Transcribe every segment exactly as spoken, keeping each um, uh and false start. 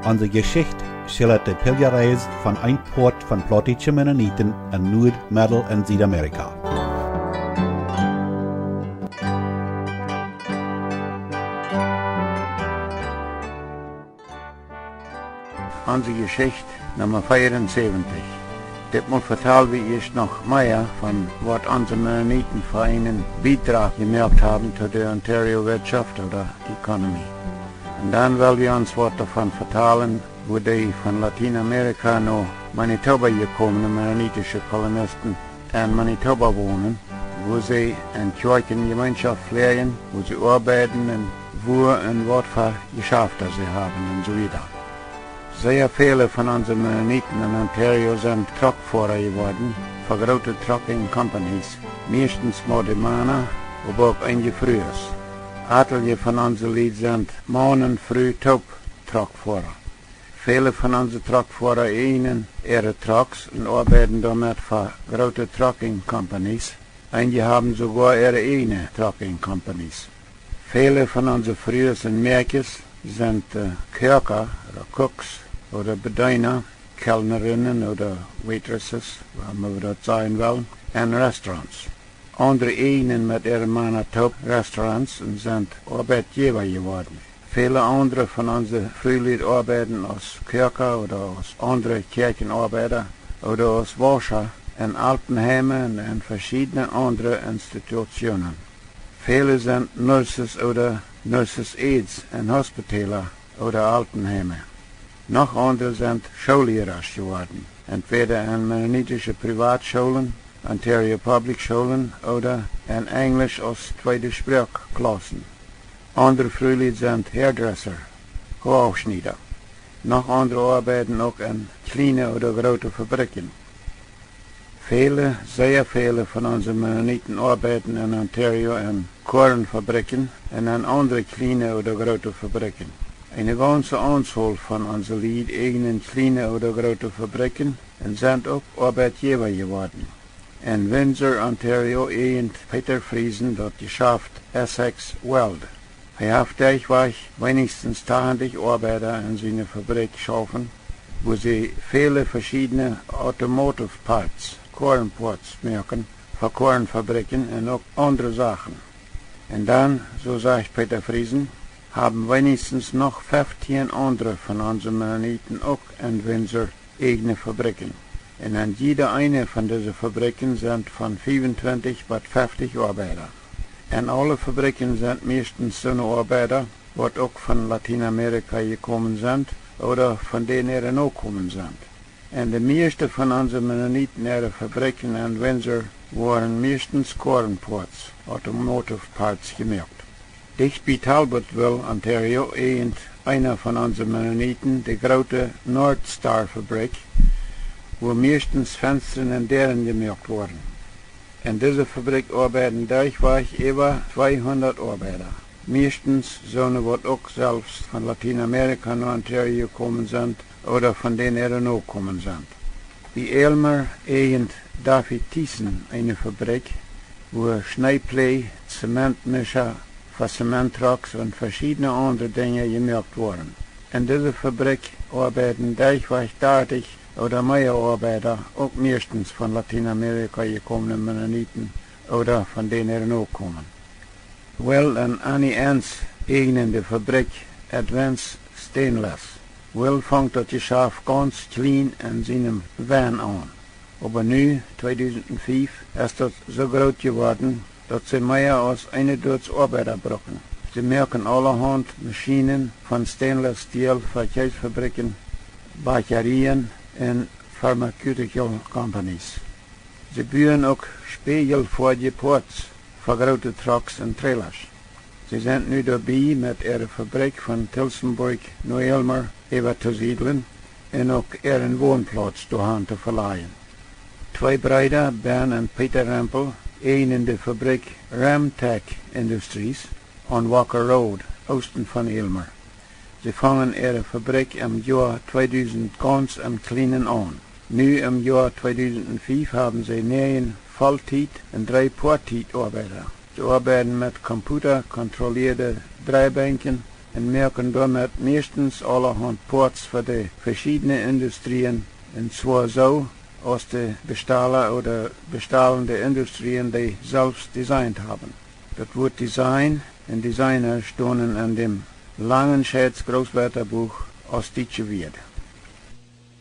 Onse Jeschicht schildat de Piljareis von een Poat von plautdietsche Mennoniten en Nuad-, Meddel- un Siedamerika. Onse Jeschicht Numma veeaunsäwentich. Ditmol vetal wie ieescht noch mea von waut onse Mennoniten fa eenen Biedrach jemoakt haben to de Ontario Wirtschaft ooda economy. Un dan well wie ons waut doavon vetalen, woo dee von Latienamerika no Manitoba jekomne mennonitische Kolonisten en Manitoba wonen, woo see en Kjoakjenjemeinschoft fläajen, woo see oabeiden un wua un waut fa Jeschafta see haben un soo wieda. Sea väle von onse Mennoniten en Ontario sent Truckfoara jeworden fa groote trucking companies, mieeschtens mau de Mana, oba uk eenje Frues. Atelje von onse Lied sent Maun un Fru toop Truckfoara. Väle von onse Truckfoara eejnen äare Trucks un oabeiden doamet fa groote trucking companies. Eenje haben soogoa äare eejne trucking companies. Väle von onse Frues un Mäakjes sent, äh, Koaka ooda Cooks ooda Bedeena, Kellnerinnen ooda waitresses, woo emma wie daut sajen wellen, en restaurants. Aundre eejnen met äare Mana toop restaurants un sent Oabeitjäwa jeworden. Väle aundre von onse Frulied oabeiden aus Koaka ooda aus aundre Kjäakjenoabeida ooda aus Wauscha en Altenheime un en veschiedne aundre Institutionen. Väle sent nurses ooda nurses' aides en Hospitala ooda Altenheime. Noch aundre sent Schoollierasch jeworden, entwäda en mennonitische Privatschoolen, Ontario Public Schoolen ooda en Enjlisch aus tweede Sproak Klaussen. Aundre Frulied sent Hairdresser, Hoaschnieda. Noch aundre oabeiden uk en kjliene ooda groote Fabrikjen. Väle, sea väle von onse Mennoniten oabeiden en Ontario en Koarnfabrikjen un en aundre kjliene ooda groote Fabrikjen. Eene gaunze Aunzol von onse Lied eejnen kjliene ooda groote Fabrikjen un sent uk Oabeitjäwa jeworden. En Windsor, Ontario, eejent Peter Friesen daut Jeschaft Essex Weld. Hee haft derchwajch weinichstens tachentich Oabeida en siene Fabrikj schaufen, wua see väle veschiedne automotive parts, Koarnpoats moaken, fa Koarnfabrikjen un uk aundre Sachen. Un dan, soo sajcht Peter Friesen, haben weinichstens noch feftieen aundre von onse Mennoniten uk en Windsor eejne Fabrikjen. Un en jieda eene von dise Fabrikjen sent von fiefuntwintich bat feftich Oabeida. En aule Fabrikjen sent mieeschtens soone Oabeida, waut uk von Latienamerika jekomen sent ooda von dän äare Nokomen sent. En de mieeschte von onse Mennoniten äare Fabrikjen en Windsor woaren mieeschtens Koarnpoats, automotive parts, jemoakt. Dicht bie Talbotville, Ontario, eejent eena von onse Mennoniten de groote North Star Fabrikj, wua mieeschtens Fenstren un Däaren jemoakt woaren. En dise Fabrikj oabeiden derchwajch äwa tweehundat Oabeida, mieeschtens soone, waut uk selfst von Latienamerika no Ontario jekomen sent ooda von dän äare Nokomen sent. Bie Aylmer eejent David Thiessen eene Fabrikj, wua Schneeplee, Zementmischa fa Zementtrucks un veschiedne aundre Dinja jemoakt woaren. En dise Fabrikj oabeiden derchwajch dartich ooda mea Oabeida, uk mieeschtens von Latienamerika jekomne Mennoniten ooda von dän äare Nokomen. Will un Annie Enns eejnen de Fabrikj Advance Stainless. Will funk daut Jeschaft gaunz kjlien en sienem Van aun. Oba nu, tweedusentfief, es daut soo groot jeworden, daut see mea aus eene Dusent Oabeida brucken. See moaken aulahaunt Maschienen von Stainless Steel fa Kjeesfabrikjen, Bakjarieen un pharmaceutical companies. See buen uk späajelfoadje Poats fa groote Trucks un Trailers. See sent nu doabie, met äare Fabrikj von Tillsonburg no Aylmer äwa to siedlen un uk äaren Wonplauz doahan to velajen. Twee Breeda, Ben un Peter Rempel, eejnen de Fabrikj Ramtech Industries aun Walker Road, oosten von Aylmer. See fungen äare Fabrikj em Joa tweedusent gaunz em kjlienen aun. Nu em Joa tweedusentfief haben see näajen Volltiet un dree Poattiet Oabeida. See oabeiden met computerkontrollieede Dreibänkjen un moaken doamet meistens aulahaunt Poats fa de veschiedne Industrien, un zwoa soo, aus de Bestala ooda bestalende Industrien dee selfst designt haben. Daut Wuat Design un Designer stonen en däm Langenscheids Großwörterbuch aus dietsche Wieed.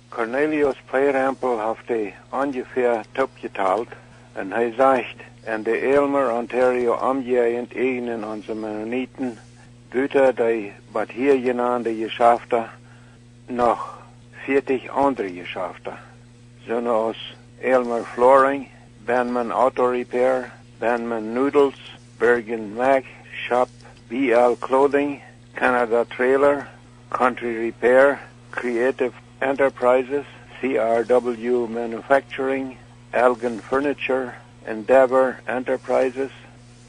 Cornelius P. Rempel haft dee onjefäa toopjetalt, un hee sajcht, en de Aylmer, Ontario Omjäajent äjnen onse Mennoniten, buta dee bot hia jenande Jeschafta, noch vieetich aundre Jeschafta, soone aus Aylmer Flooring, Benman Auto Repair, Benman Noodles, Bergen Mac Shop, B L Clothing, Canada Trailer, Country Repair, Creative Enterprises, C R W Manufacturing, Elgin Furniture, Endeavor Enterprises,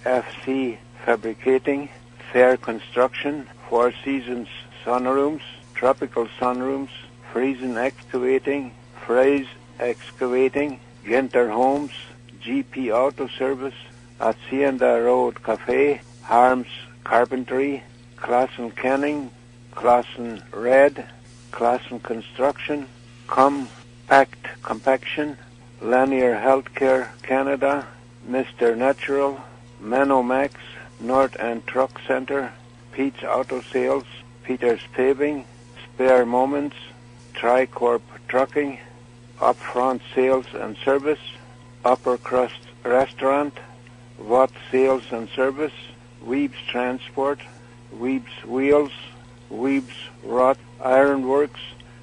F C Fabricating, Fair Construction, Four Seasons Sunrooms, Tropical Sunrooms, Friesen Excavating, Fraze Excavating, Ginter Homes, G P Auto Service, Hacienda Road Cafe, Harms Carpentry, Klassen Canning, Klassen Red, Klassen Construction, Compact Compaction, Lanier Healthcare Canada, Mister Natural, Menomax, North End Truck Center, Pete's Auto Sales, Peter's Paving, Spare Moments, Tricorp Trucking, Upfront Sales and Service, Upper Crust Restaurant, Watt Sales and Service, Weeb's Transport, Weeb's Wheels, Weeb's Wrought Iron Works,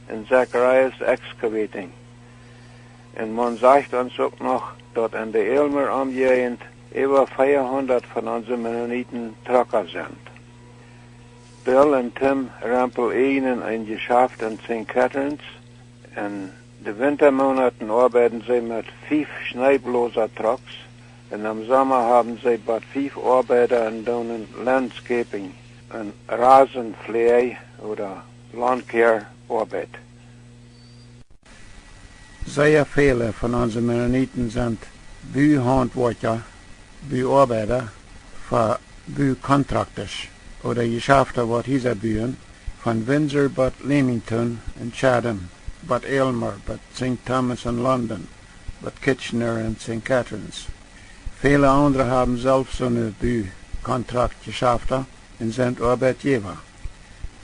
un Zacharias Excavating. Un maun sajcht ons uk noch, daut en de Aylmer Omjäajent äwa veahundat von onse Mennoniten Trucka sent. Bill un Tim Rempel äjnen een Jeschaft en Saint Catharines. En de Wintamonaten oabeiden see met fief Schneeblosa Trucks, un em Somma haben see bot fief Oabeida un doonen Landscaping un Rasenfläaj ooda Lawn Care Oabeit. Sea väle von onse Mennoniten sent Buhauntwoakja, Buoabeida, fa Bucontractors ooda Jeschafta waut Hiesa buen, von Windsor bot Leamington un Chatham, bot Aylmer, bot Saint Thomas un London, bot Kitchener un Saint Catharines. Väle aundre haben selfst soone Bucontractjeschafta un sent Oabeitjäwa.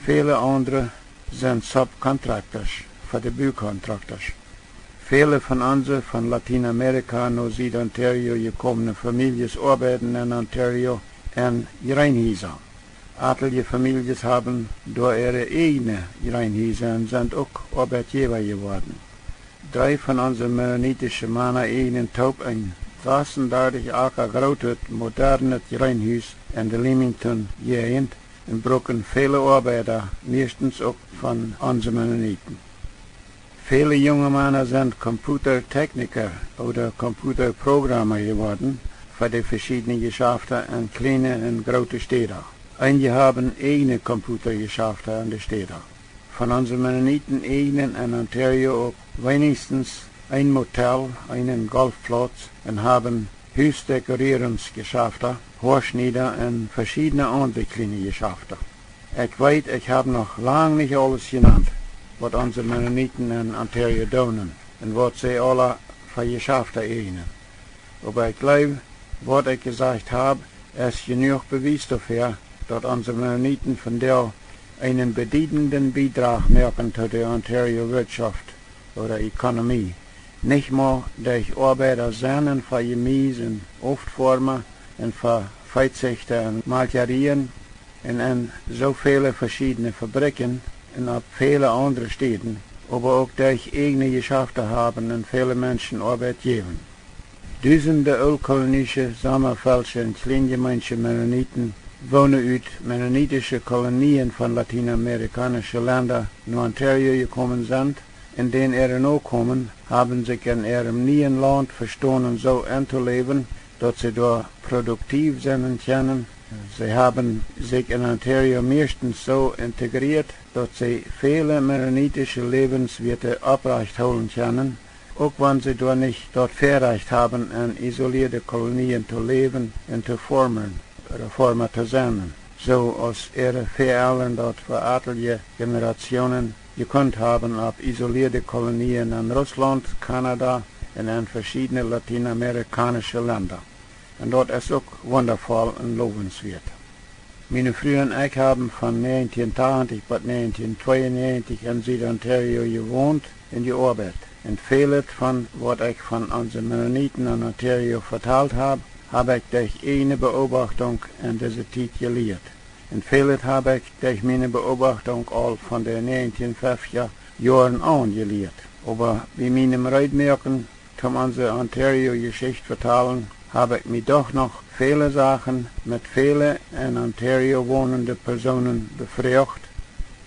Väle aundre sent Subcontractors fa de Bucontractors. Väle von onse von Latienamerika no Sied-Ontario jekomne Famieljes oabeiden en Ontario en Jreenhiesa. Atelje Famieljes haben doa äare ieejne Jreenhiesa un sent uk Oabeitjäwa jeworden. Dree von onse mennonitische Mana äjnen toop een sasendartich Aka grootet modernet Jreenhus en de Leamington Jäajent un bruken väle Oabeida, meistens uk von onse Mennoniten. Väle junge Mana sent Computertechniker ooda Computerprogramma jeworden fa de veschiedne Jeschafta en kjliene un groote Städa. Eenje haben ieejne Computerjeschafta en de Städa. Von onse Mennoniten äjnen en Ontario uk weinichstens een Motel, eenen Golfplauz un haben Husdekorierungsjeschafta, Hoaschnieda un veschiedne aundre kjliene Jeschafta. Ekj weet, ekj hab noch lang nich aules jenant, waut onse Mennoniten en Ontario doonen un waut see aula fa Jeschafta äjnen. Oba ekj jleew, waut ekj jesajcht hab, es jenuach Bewies doafäa, daut onse Mennoniten vondoag eenen bediedenden Biedrach moaken to de Ontario Wirtschaft ooda Ekonomie. Nich mau derch Oabeida sennen fa Jemies un Obstfoarma un fa Veezüchta un Malkjarieen un en soo väle veschiedne Fabrikjen un opp väle aundre Städen, oba uk derch ieejne Jeschafta haben un väle Menschen Oabeit jäwen. Dusende ooltkolonische, sommafeldsche un kjleenjemeensche Mennoniten, woone ut mennonitische Kolonien von latienamerikaunsche Lenda no Ontario jekomen sent, un dän äare Nokomen haben sikj en äarem nieen Launt vestonen soo entoläwen, daut see doa produktiv sennen kjennen. See haben sikj en Ontario meistens soo integrieet, daut see väle mennonitische Läwenswieete opprajcht hoolen kjennen, uk wan see doa nich daut Väarajcht haben, en isolieede Kolonien to läwen un to foarmen, Reforma to sennen. soo aus äare Väaelren daut fa atelje Generationen jekunt haben opp isoliede Kolonien en Russlaunt, Kanada un en veschiedne latienamerikaunsche Lenda. Un daut es uk wundavoll un lowenswieet. Miene Fru un ekj haben von näajentieen tachentich bat näajentieen tweeunäajentich en Sied-Ontario jewont un jeoabeit. Un välet von waut ekj von onse Mennoniten en Ontario vetalt hab, hab ekj derch ieejne Beobachtunk en dise Tiet jelieet. Un välet hab ekj derch miene Beobachtunk aul von de näajentieen feftja Joaren aun jelieet. Oba bie mienem Reedmoaken toom onse Ontario-Jeschicht vetalen, hab ekj mie doch noch väle Sachen met väle en Ontario wonende Persoonen befroagt,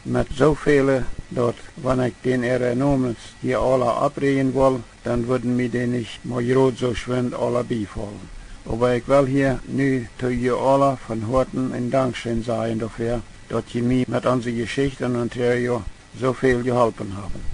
met soo väle, daut, wan ekj dän äare Nomes hia aula opprieejen wull, dan wudden mie dee nich mau jrod soo schwind aula biefaulen. Oba ekj well hia nu to jie aula von Hoaten een Dankscheen sajen doafäa, daut jie mie met onse Jeschicht en Ontario soo väl jeholpen haben.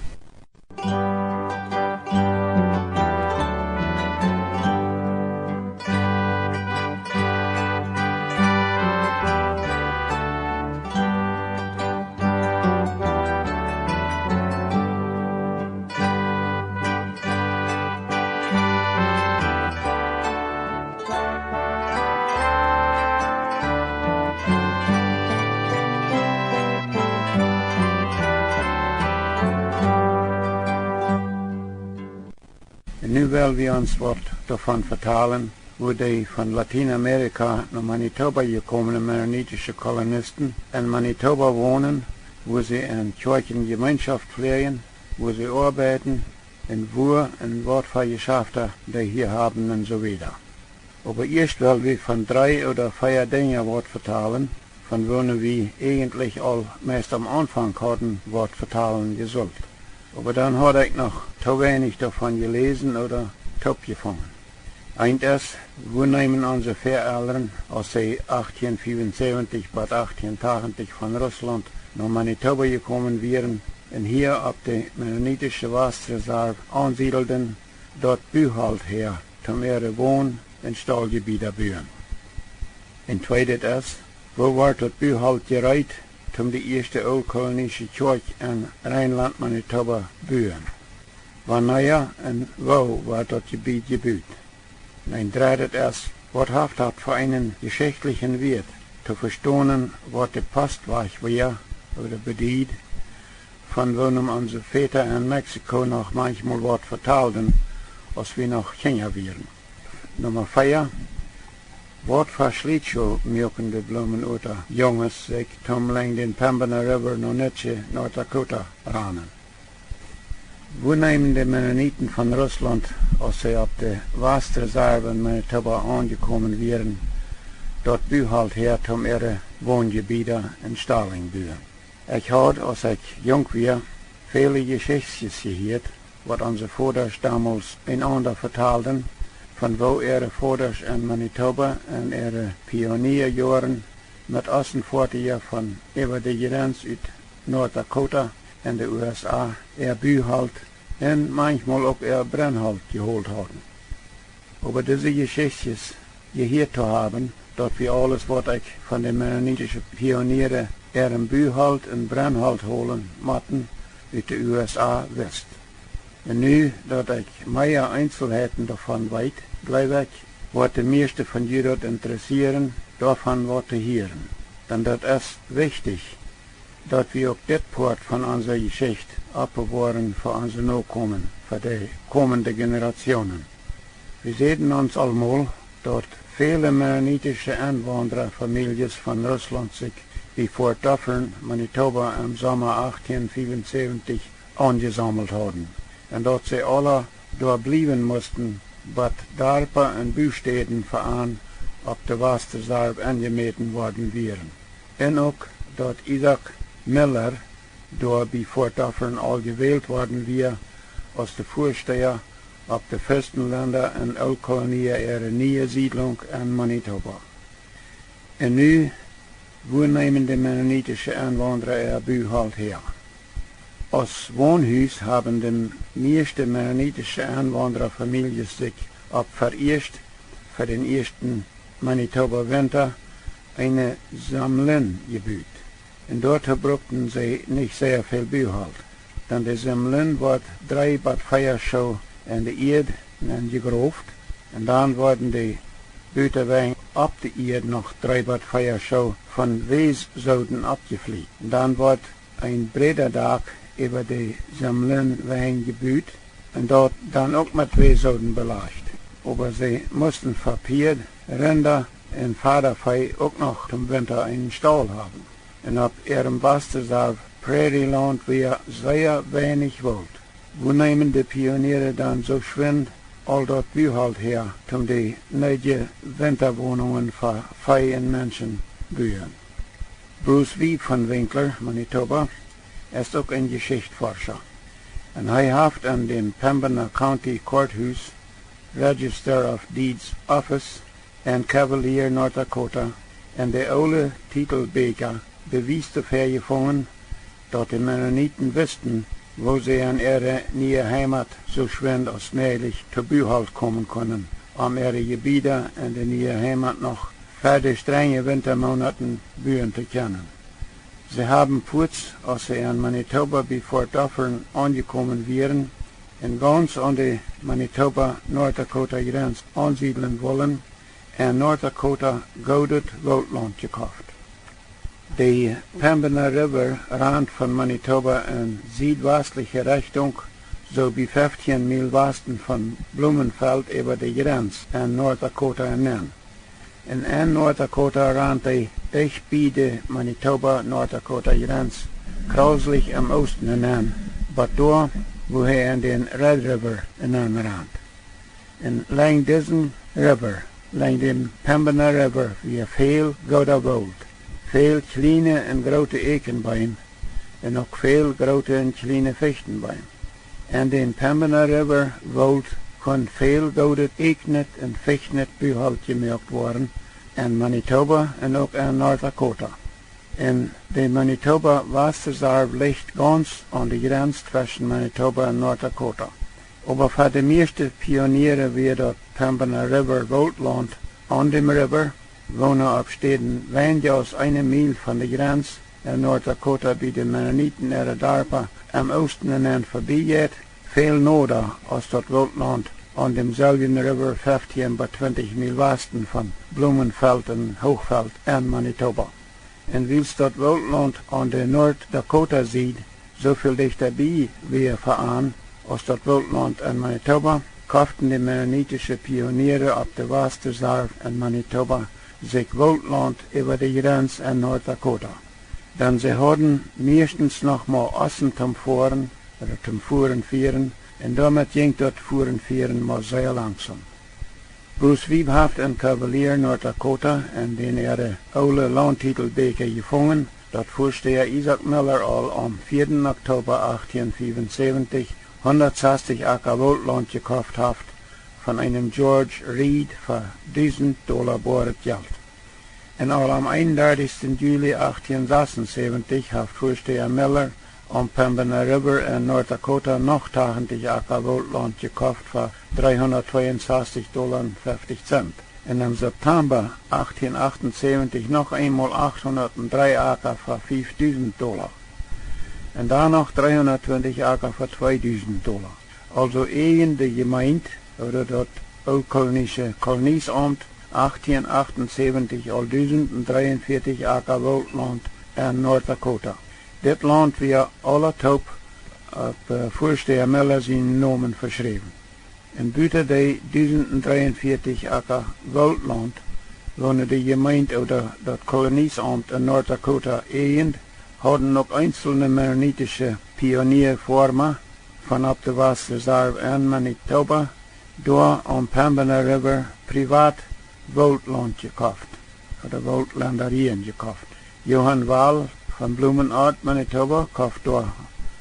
Un nu well wie ons waut doavon vetalen, woo dee von Latienamerika no Manitoba jekomene mennonitische Kolonisten en Manitoba wonen, woo see en Kjoakjen Jemeenschoft fläajen, woo see oabeiden, un wua un waut fa Jeschafta dee hia haben un soo wieda. Oba ieescht well wie von dree ooda vea Dinja waut vetalen, von woone wie ieejentlich aul meist aum Aunfank hauden waut vetalen jesult. Oba dan haud ekj noch too weinich doavon jeläsen ooda toopjefungen. Eent es, wua neemen onse Väaelren, aus see achtieen fiewunsäwentich bat achtieen tachentich von Russlaunt no Manitoba jekomen wieren un hia opp de mennonitische Wastreserw aunsiedelden, daut Buholt häa, toom äare Won- un Stauljebieda buen? Un tweedet es, woo wort daut Buholt jereet, toom de ieeschte ooltkolonische Kjoakj en Reinlaunt, Manitoba buen? Wanea un woo wort daut Jebied jebut? Un een dreedet es, waut haft daut fa eenen jeschichtlichen Wieet, to vestonen, waut de Postwajch wia ooda bediet, von woonem onse Väta en Mexiko noch manchmol waut vetalden, aus wie noch Kjinja wieren? Numma vea, waut fa Schlietschoh muaken de Blumenörta Junges sikj toom lenjd dän Pembina River no Nietzsche, North Dakota ranen? Wua neemen de Mennoniten von Russlaunt, aus see opp de Wastreserw en Manitoba aunjekomen wieren, daut Buholt häa, toom äare Wonjebieda un Stalinj buen? Ekj haud, aus ekj junk wia, väle Jeschichtjes jehieet, waut onse Vodasch domols eenaunda vetalden, von woo äare Vodasch en Manitoba en äare Pionierjoaren met Ossenfoatieja von äwa de Jrenz ut North Dakota en de U S A äa Buholt un manchmol uk äa Brennholt jeholt hauden. Oba dise Jeschichtjes jehieet to haben, daut wia aules, waut ekj von de mennonitische Pioniere äarem Buholt un Brennholt holen motten ut de U S A wist. Un nu daut ekj mea Eenselheiten doavon weet, jleew ekj, woat de mieeschte von ju daut interessieren, doavon waut to hieren. Dan daut es wichtich, daut wie uk dit Poat von onse Jeschicht oppbewoaren fa onse Nokomen, fa de komende Generationen. Wie säden ons aulmol, daut väle mennonitische Enwaundrafamieljes von Russlaunt sikj bie Fort Dufferin, Manitoba, em Somma achtieen fiewunsäwentich aunjesaumelt hauden, un daut see aula doa bliewen musten, bat Darpa un Bustäden fa an opp de Wastreserw enjemäten worden wieren. Un uk daut Isaak Miller doa bie Fort Dufferin aul jewält worden wia aus de Väasteha opp de Fürstenlenda un Ooltkolonia äare niee Siedlunk en Manitoba. Un nu, wua neemen de mennonitische Enwaundra äa Buholt häa? Aus Wonhus haben de mieeschte mennonitische Enwaundrafamieljes sikj opp, fa ieescht, fa dän ieeschten Manitoba Winta eene Sammlin jebut. Un doatoo brukten see nich sea väl Buholt. Dan de Sammlin wort dree bat vea Schoo en de Ieed nenjegroft. Un dan worden de Butawäaj opp de Ieed noch dree bat vea Schoo von Wässoden oppjeflieet. Un dan wort een Breedadak äwa de Sammlinwäaj jebut un daut dan uk met Wässoden belajcht. Oba see musten fa Pieed, Rinda un Fadavee uk noch toom Winta eenen Staul haben. Un opp äarem Wastreserw Prärielaunt wia sea weinich Woolt. Wua neemen de Pioniere dan soo schwind aul daut Buholt häa, toom de needje Wintawonungen fa Vee un Menschen buen? Bruce Wiebe von Winkler, Manitoba, es uk een Jeschichtforscha. Un hee haft aun däm Pembina County Courthouse, Register of Deeds Office, en Cavalier, North Dakota, en de oole Tietelbieekja Bewies doafäa jefungen, daut de Mennoniten wisten, woo see aun äare niee Heimat soo schwind aus mäajlich to Buholt komen kunnen, om äare Jebieda en de niee Heimat noch ver de strenje Wintamonaten buen to kjennen. See haben fuaz, aus see en Manitoba bie Fort Dufferin aunjekomen wieren un gauns aun de Manitoba-North Dakota Jrenz aunsiedlen wullen, en North Dakota goodet Wooltlaunt jekoft. De Pembina River rant von Manitoba en siedwastliche Rechtunk, soo bie feftieen Miel wasten von Blumenfeld äwa de Jrenz en North Dakota nenn. Un en North Dakota rant hee dicht bie de Manitoba-North Dakota Jrenz krauslich em Oosten nenn, bat doa, wua hee en dän Red River nenn rant. Un lenjd disen River, lenjd däm Pembina River, wia väl gooda Woolt, väl kjliene un groote Eekjenbeem un uk väl groote un kjliene Fichtenbeem. En dän Pembina River Woolt kunn väl goodet Eekjnet un Fichtnet Buholt jemoakt woaren en Manitoba un uk en North Dakota. Un de Manitoba Wastreserw licht gauns aun de Jrenz tweschen Manitoba un North Dakota. Oba fa de mieeschte Pioniere wia daut Pembina River Wooltlaunt aun däm River, woone opp Städen weinja aus eene Miel von de Jrenz en North Dakota bie de Mennoniten äare Darpa em Oosten nenn vebie jeit, väl noda aus daut Wooltlaunt aun dämselwjen River feftieen bat twintich Miel wasten von Blumenfeld un Hoochfeld en Manitoba. Un wiels daut Wooltlaunt aun de North Dakota Sied soo väl dichta bie wia fa an aus daut Wooltlaunt en Manitoba, koften de mennonitische Pioniere opp de Wastreserw en Manitoba sikj Wooltlaunt äwa de Jrenz en North Dakota. Dan see hauden mieeschtens noch mau Ossen toom Foaren, ooda toom Fuaren fieren, un doamet jinkj daut Fuaren fieren mau sea langsom. Bruce Wiebe haft en Cavalier, North Dakota, en dän äare oole Launttietlebeakja jefungen, daut Väastäa Isaac Miller aul aum vieeden Oktoba achtieen fiewunsäwentich hundatsastich Aka Wooltlaunt jekoft haft von eenem George Reed fa dusent Dolla boaret Jelt. Un aul aum eenundartichsten Juli achtieen sasunsäwentich haft Väastäa Miller aum Pembina River en North Dakota noch tachentich Aka Wooltlaunt jekoft fa dreehundatzweiunsastich Dolla un feftich Zent. Un em September achtieen achtunsebentich noch eemol achthundatdree Aka fa fiefdusent Dolla. Un dan noch dreehundattwintich Aka fa tweedusent Dolla. Aulsoo äjend de Jemeent, ooda daut ooltkolonische Koloniesaumt, achtieen achtunsebentich aul dusent un dreeunvieetich Aka Wooltlaunt en North Dakota. Dit Launt wia aula toop opp, äh, Väastäa Miller sienen Nomen veschräwen. Un buta dee dusent un dreeunvieetich Aka Wooltlaunt, woone de Jemeent ooda daut Koloniesaumt en North Dakota äjend, hauden uk eenzelne mennonitische Pionier-Foarma von opp de Wastreserw en Manitoba, doa aum Pembina River privat Wooltlaunt jekoft, ooda Wooltlendarien jekoft. Johann Wall von Blumenort, Manitoba, koft doa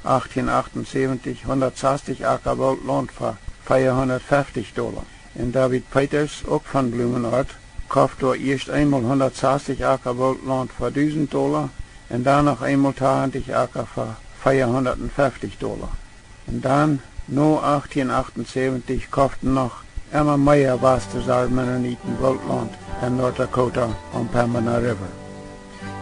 achtieen achtunsebentich hundatsastich Aka Wooltlaunt fa veahundatfeftich Dolla. Un David Peters, uk von Blumenort, koft doa ieescht eemol hundatsastich Aka Wooltlaunt fa dusent Dolla un dan noch eemol tachentich Aka fa veahundatfeftich Dolla. Un dan, no achtieen achtunsebentich, koften noch emma mea Wastreserw Mennoniten Wooltlaunt en North Dakota aum Pembina River.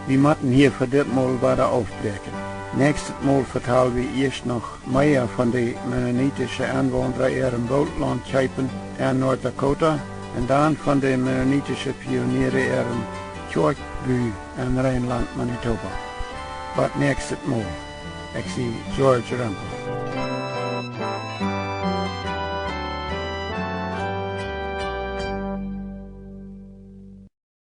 Wie motten hia fa dit Mol wada aufbräakjen. Näakjstet Mol vetal wie ieescht noch mea von de mennonitische Enwaundra äarem Wootlaunt kjeepen en North Dakota un dan von de mennonitische Pioniere äarem Kjoakjbu en Reinlaunt, Manitoba. Bot näakjstet Mol, ekj sie George Rempel.